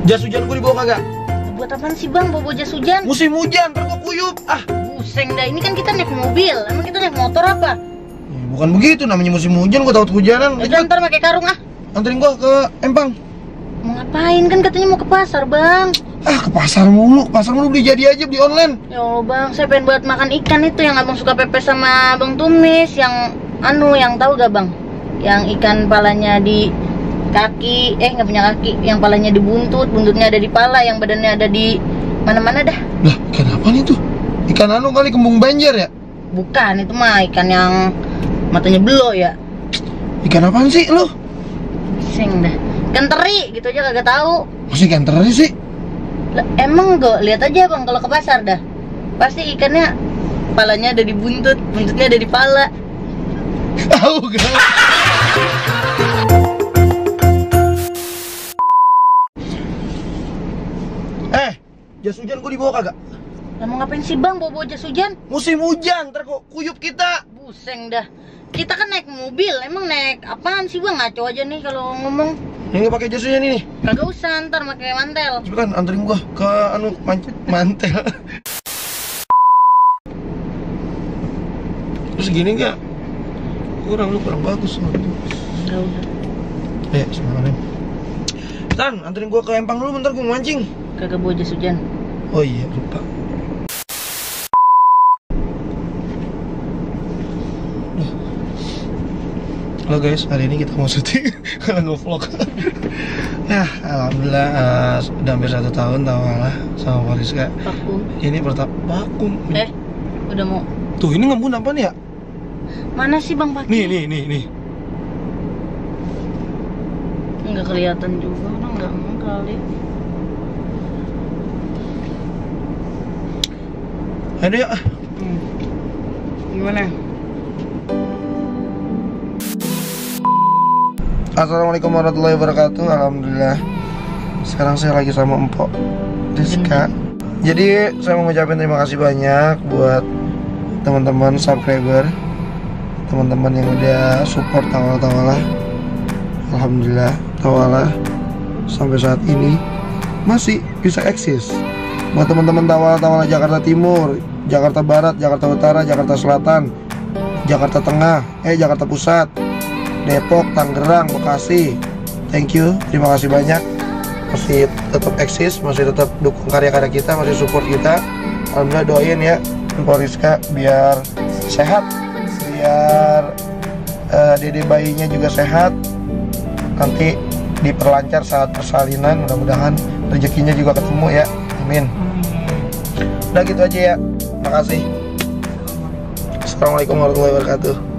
Jas hujan gue dibawa kagak? Buat apaan sih bang bawa jas hujan? Musim hujan, ntar gue kuyup. Buseng dah, ini kan kita naik mobil. Emang kita naik motor apa? Bukan begitu, namanya musim hujan, gue takut kehujanan. Udah ntar pakai karung Anterin gue ke Empang. Mau ngapain? Kan katanya mau ke pasar bang. Ke pasar mulu beli jadi aja, beli online. Ya Allah bang, saya pengen buat makan ikan itu yang abang suka pepes sama bang Tumis. Yang yang tahu gak bang? Yang ikan palanya di kaki, nggak punya kaki, yang palanya di buntut, buntutnya ada di pala, yang badannya ada di mana-mana dah. Lah, ikan apa nih tuh? Ikan kali kembung banjar ya? Bukan, itu mah ikan yang matanya belo ya. Ikan apaan sih lo? Bising dah. Ikan teri, gitu aja kagak tahu. Masih ikan teri sih? Lah, emang gak lihat aja bang kalau ke pasar dah. Pasti ikannya palanya ada di buntut, buntutnya ada di pala. Tahu gak? Jas hujan gue dibawa kagak? Lah mau ngapain sih bang bawa jas hujan? Musim hujan, ntar kok kuyup kita. Buseng dah. Kita kan naik mobil, emang naik apaan sih bang? Ngaco aja nih kalau ngomong. Ini nggak pakai jas hujan ini? Kagak usah, ntar pakai mantel. Cepetan anterin gua ke mantel. Terus gini nggak? Kurang bagus. Ya udah. Semangat. Tan, anterin gua ke Empang dulu bentar, gua mancing. Kagak bawa jas hujan. Oh iya, lupa. Halo guys, hari ini kita mau syuting kalau nge-vlog. Alhamdulillah udah hampir 1 tahun tawalah sama Mariska. Vakum. Ini vakum. Udah mau. Tuh ini ngembun apa nih ya? Mana sih bang pakai? Nih. Nggak kelihatan juga, nggak kali. Aduh ya. Gimana? Assalamualaikum warahmatullahi wabarakatuh. Alhamdulillah. Sekarang saya lagi sama Empok Rizka. Jadi saya mau ngucapin terima kasih banyak buat teman-teman subscriber, teman-teman yang udah support Tawalah. Alhamdulillah Tawalah sampai saat ini masih bisa eksis. Buat teman-teman Tawalah Jakarta Timur, Jakarta Barat, Jakarta Utara, Jakarta Selatan, Jakarta Tengah, Jakarta Pusat, Depok, Tangerang, Bekasi. Thank you, terima kasih banyak. Masih tetap eksis, masih tetap dukung karya-karya kita, masih support kita. Alhamdulillah, doain ya Empok Rizka biar sehat, biar dede bayinya juga sehat. Nanti diperlancar saat persalinan, mudah-mudahan rezekinya juga ketemu ya. Amin. Udah gitu aja ya. Makasih. Assalamualaikum warahmatullahi wabarakatuh.